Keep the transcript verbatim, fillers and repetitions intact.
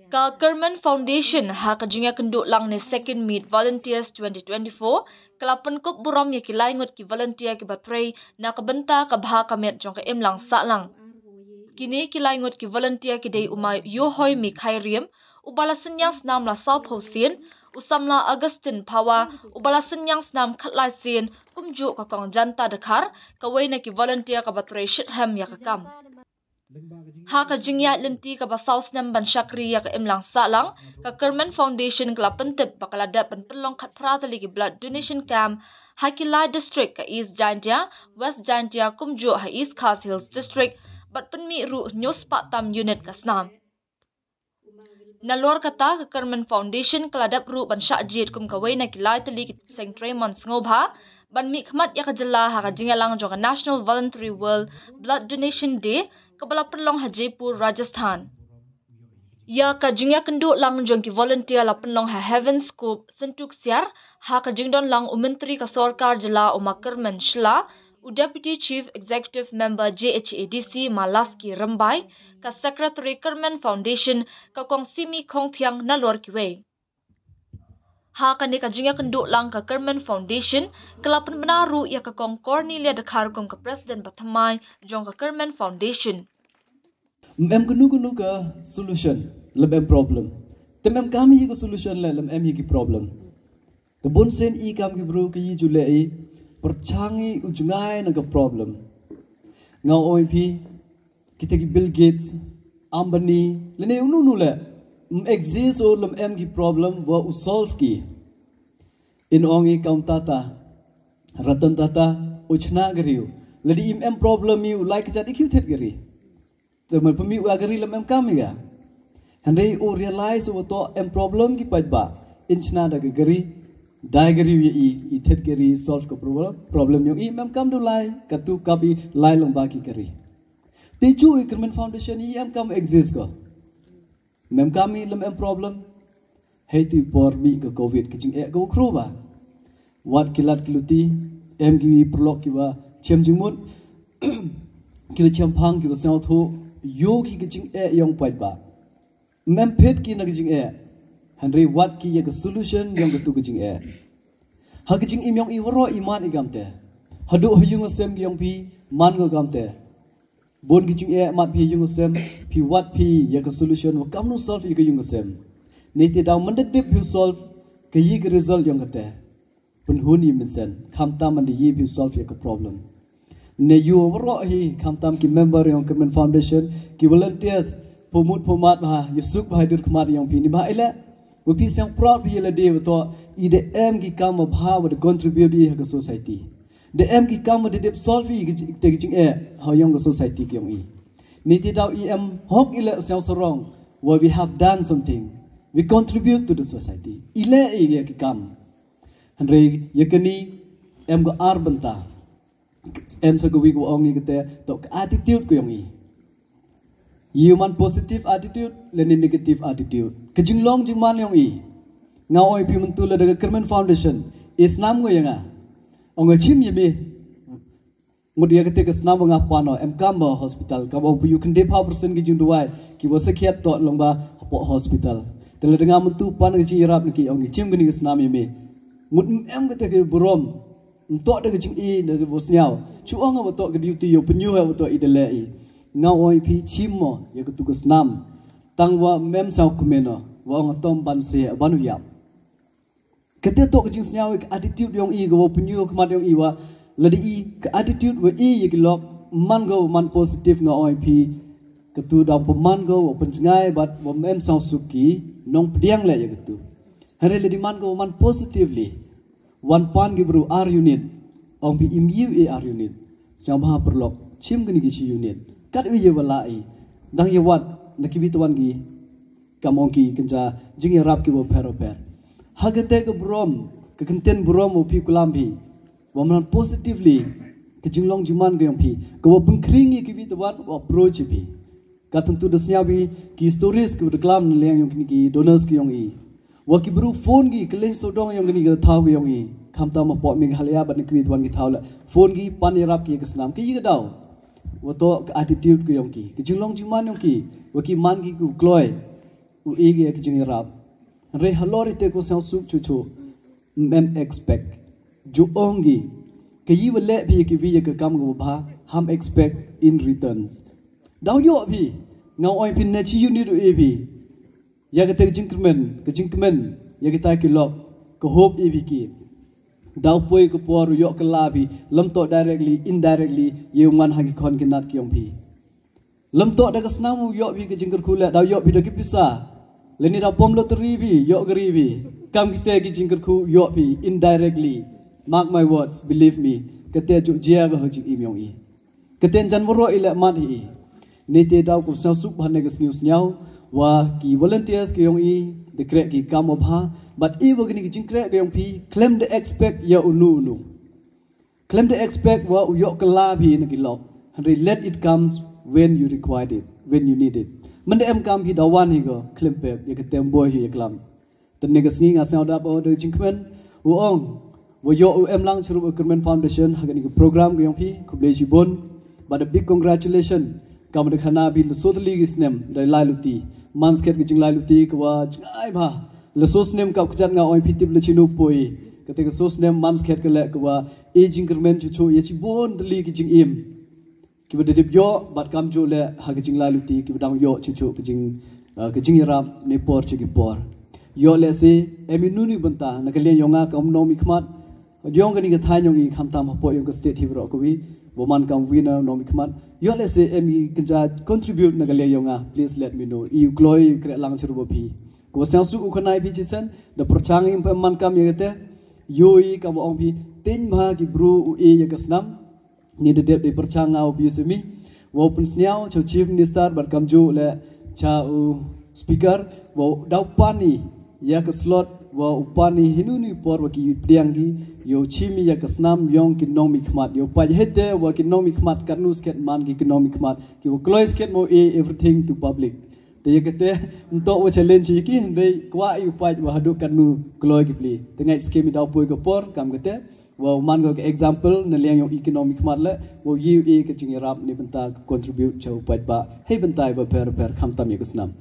Ka Kerman Foundation ha ka jingïakynduh lang ne Second Meet Volunteers twenty twenty-four ka la pynkup burom ïa ki lai ngut ki volunteer kiba trei na ka bynta ka bha ka met jong ka imlang sahlang. Kine ki lai ngut ki volunteer ki dei u ma Yohoi Mikhairiam, uba la synñiang snam la sawphew sien, u samla Augustine Phawa, uba la synñiang snam khatlai sien, kumjuh ka kong Janta Dkhar, kawei na ki volunteer kaba trei shitrhem ïa ka kam. Ha ka jingïaid lynti kaba saw snem ban shakri ïa ka imlang sahlang, ka Kerman Foundation ka la pyntip ba ka la dep ban pynlong khatphra tylli ki blood donation camp ha ki lai district, ka East Jaintia, West Jaintia, kumjuh ha East Khasi Hills District, bad pynmih ruh hynñiew spah tam unit ka snam. Nalor kata, ka Kerman Foundation ka la dep ruh ban shah jied kum kawei na ki lai tylli ki seng trei mon sngewbha ban mihkhmat ïa ka jylla ha ka jingïalang jong ka National Voluntary World Blood Donation Day kaba la pynlong ha Jaipur, Rajasthan. Ïa ka jingïakynduh lang jong ki volunteer la pynlong ha Heaven Scope, Syntu Ksiar, ha ka jingdon lang u Myntri ka Sorkar Jylla u ma Kerman Shylla, u Deputy Chief Executive Member J H A D C ma Laski Rymbai, ka Secretary Kerman Foundation ka kong Simi Khongthiang, nalor kiwei. Ha kane ka jingïakynduh lang ka Kerman Foundation ka la pynbna ruh ïa ka kong Cornelia Dkhar kum ka President bathymmai jong ka Kerman Foundation. Ym em kano kano ka solution lym em problem. Te ym em kam hi ka solution leh lym em hi ki problem. Te bun sien i kam ki bru ka i ju leh i pyrshang i u jngai na ka problem. Nga ong ïa phi, kita ki Bill Gates, Ambani, lane unu unu leh, ym exist o lym em ki problem wa u solve ki. In ong i kam Tata, Ratan Tata, u chna ka ri u. Lada im em problem i u lai kjat i ki u thied ka ri. Te man pynmih u ïa ka ri lym em kam ïa ka. Hynrei u realize u to em problem ki paidbah. In chna da ka ri. Dei ka ri ïa i, i thied ka ri, solve ka problem. Problem ïong i ym em kam da u lai, katu kaba i lai lyngba ki ka ri. Te ju i Kerman Foundation i em kam exist ko. Ym em kam i lym em problem. Hei tu i por mih ka covid ka jingeh ka u khru ba. Wat ki lad ki luti, em ki paralok kiba chem jingmut, kiba chem phang, kiba sngewthuh, ïoh ki ka jingeh ïong paidbah. Ym em phet ki na ka jingeh. Hynrei wat ki ïa ka solution ïong katu ka jingeh. Ha ka jingim ïong i waroh i man i kam te. Haduh ha ïung ha sem ki ïong phi man ko kam te. Bun ki jingeh mat phi ïung ha sem, phi wat phi ïa ka solution wa kamnu solve ïa ka ïung ha sem. Niti daw mynta dep phi solve ka i ka result ïong kate. Pynhun i mynsen, khamtam mynta i phi solve ïa ka problem. Ne ïu waroh hi khamtam ki member ïong Kerman Foundation, ki volunteers, pumut pumat bha, ïa suk bha dur khmat ïong phi ni bha ila. Wa phi seng proud phi ila de wa to, i de em ki kam wa bha wa de contribute i ha ka society. De em ki kam wa de dep solve i te ki jingeh ha ïong ka society ki ïong i. Niti daw i em hok i le seng sarong wa we have done something. We contribute to the society. I le i ïa ki kam. Hynrei ïa kani em ko ar bynta. Em sa ko wi ko ong i kate to ka attitude ko ïong i. Ïa man positive attitude lane negative attitude. Ka jinglong jingman ïong i. Nga oi phi myntu la da ka Kerman Foundation. I snam ngo ïa nga. Ong nga chim ïa me. Ngut ïa kate ka snam nga pan o em kam ba hospital. Kam ong phi ïu khynde pha percent ki jingduwai. Ki wa sakhiat to long ba hapoh hospital. Te la da nga myntu pan ka jingïarap na ki ong ki chim kani ka snam ïa me. Ngut em kate ka burom. Ym to da ka jing i da ka bosniaw. Chu ong ba to ka duty ïa pynyu ha ba to i da le i. Nga oi phi chim mo ïa ka tu ka snam. Tang wa mem saw kmeno wa ong tom ban se ban u yap. Kate to ka jingsniaw ka attitude yong i ka wa pynyu khmat yong i wa lada i ka attitude wa i ïa ki lok man ko wa man positive nga oi phi. Ka tu dang pynman ko wa pynjngai bad wa mem saw suk ki nong pdiang le ïa ka tu. Hare lada i man ko wa man positively. Wan pan ki bru ar unit. Ong phi im ïu e ar unit. Siang bha pyrlok chim kani ki shi unit. Kat u ye wala i. Dang ye wat na ki bituan ki. Kam ong ki kynja jing ye rap ki wa pher wa pher. Ha kate ka brom ka kynten brom wa phi kulam phi. Wa man positively ka jinglong jingman ka yong phi. Ka wa pynkhring ye ki bituan wa approach phi. Ka tentu da sñiaw bi ki stories ki wa da klam na liang yong kini ki donors ki yong i. Wa ki bru phone ki kylliñ sodong yong kini ki thaw ki yong i. Khamtam hapoh Meghalaya bad na ki wi wan ki thaw la. Phone ki pan yarap ki ka snam ki yi ka daw. Wa to ka attitude ki yong ki. Ka jinglong jingman yong ki. Wa ki man ki ku kloi. u ïa ka jingïarap. Hynrei halor ite ko sngewsuk chuchu, mem expect. Ju ong ki, ka yi wa leh phi ïa ki wi ïa ka kam ka wa bha, ham expect in returns. Daw ïoh phi, nga ong phi ne chi unit u ïa phi. Ïa kata ka jingkyrmen, ka jingkmen, ïa kita ki lok, ka hope ïa phi ki. Daw poi ka por u ïoh ka la phi, lem to directly, indirectly, ïa u man ha ki khon ki nat ki ong phi. Lem to da ka snam u ïoh phi ka jingkyrkhu leh, daw ïoh phi da ki pisa. Leni daw pom lottery phi, ïoh ka ri phi. Kam kita ki jingkyrkhu ïoh phi, indirectly. Mark my words, believe me. Kata ju jia ka ha jingim yong i. Kata jan waro i leh mat hi i. Nete daw ko sngewsuk bha ne ka sngew sngewsuk. Wa ki volunteers ki yong i, da kreh ki kam wa bha. But i wa kini ki jingkreh ki yong phi, khlem da expect ïa unu unu. Khlem da expect wa u ïoh ka la phi na ki lok. Hynrei let it comes when you required it, when you need it. Mynda em kam phi daw wan hi ko, khlem pep, ïa ka tem boi hi ïa klam. Tynne ka sngi nga sngewdap o da jingkmen, u ong, wa ïoh u em lang chirup u Kyrmen Foundation, ha kani ka program ka yong phi, khublei shibun, but a big congratulation, kam da khana phi la sotli ki snem, da lai luti, man sket ka jing lai luti, ka wa jngai bha, la so snem kap kjat nga ong phi tip la chinu poi, kata ka so snem man sket ka leh ka wa, e jingkyrmen chuchu, ïa chibun tylli ki jingim. Ki ba da dep ïoh, bad kam ju leh, ha ka jing lai luti, ki ba dang ïoh chuchu, ka jing, ah, ka jingïarap, ne por chi ki por. Ïoh leh si, em i nuni bynta, na ka liang yong nga, kam nong mi khmat, yong kani ka thaiñ yong i, khamtam hapoh yong ka state hi baroh ka wi, wa man kam wi na nong mi khmat. Ïoh leh si, em i kynja contribute na ka liang yong nga, please let me know. I u kloi, i u kreh lang chirup phi. Ko wa sngewsuk u khanai phi chisen, da pyrchang i man kam ïa kata, ïoh i kam ong phi, tin bha ki bru u e ïa ka snam, ni da dep da pyrchang nga u phi semi. Wa u pynsniaw, cha u Chief Minister, bad kam ju leh, cha u Speaker, wa u daw pani, ïa ka slot, wa u pani hinu ni por wa ki pdiang ki, ïoh chimi ïa ka snam yong ki nong mi khmat, ïoh pa ïa hete, wa ki nong mi khmat, katnu sket man ki ki nong mi khmat, ki wa kloi sket mo e everything to public. Te ïa kate, nto wa challenge ïa ki, hynrei kwah ïa u pait wa haduh katnu kloi ki pli. Te ngai skem i daw poi ka por, kam kate, wa u man ko ka example, na liang yong i ki nong mi khmat leh, wa u ïa u e ka jingïarap ne bynta ka contribute cha u pait ba, hei bynta i ba pher pher khamtam ïa ka snam.